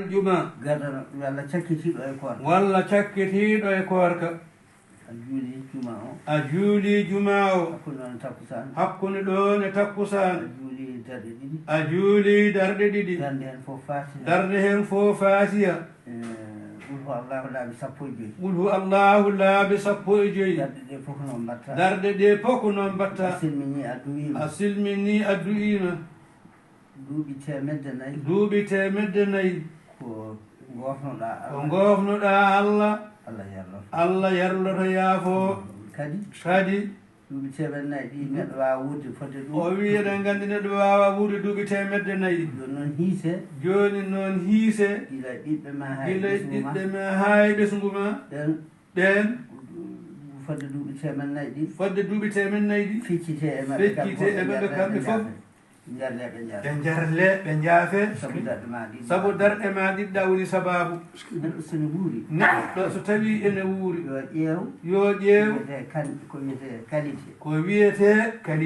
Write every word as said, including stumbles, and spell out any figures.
Juma. Gadano, walla cakkitiiɗo e koorka. Walla cakkitiiɗo e koorka. A juuli juma o. A juuli juma o. Hakkunde ɗoon e takkusaan. Hakkunde ɗoon e takkusaan. A juuli darɗe ɗiɗi. A juuli darɗe ɗiɗi. Darnde heen fof Faatiha. Darnde heen fof Faatiha. Eh, Qul huwa Allahu laabi sappo e joy. Qul huwa Allahu laabi sappo e joy. Darɗe ɗe fof ko noon mbaɗta. Darɗe ɗe fof ko noon mbaɗta. A silminii, a duwiima. A silminii, a duwiima. Duuɓi teemedde nayi. Duuɓi teemedde nayi. Ko ngoofnoɗaa Ko Allah. Ngoofnoɗaa Allah. Allah yarloto. Allah yarloto, yaafo. Kadi. Kadi. Duuɓi teemedde nayi ɗi neɗɗo waawa wuurde fodde ɗum. O wii eɗen nganndi neɗɗo waawa wuurde duuɓi teemedde nayi. Jooni noon hiise. Jooni noon hiise. Gila ɓiɓɓe ma haa e Gila ɓesngu ma. Ɓiɓɓe ma haa e ɓesngu ma. Ɓen. Ɓen. Fodde duuɓi teemedde nayi ɗi. Fodde duuɓi teemedde nayi ɗi. Feccite e maɓɓe kamɓe Feccite fof, e maɓɓe njarle, kamɓe fof. Njarle, ɓe njarle. Ɓe njarle, ɓe njaafe. Sabu darɗe ma ɗiɗi. Sabu darɗe ma ɗiɗi ɗa woni sabaabu. Neɗɗo so ne wuuri. Neɗɗo so tawii ene wuuri. Yo ƴeew. Yo ƴeew. Ko wiyetee kan-, ko wiyetee qualité. Ko wiyetee qualité.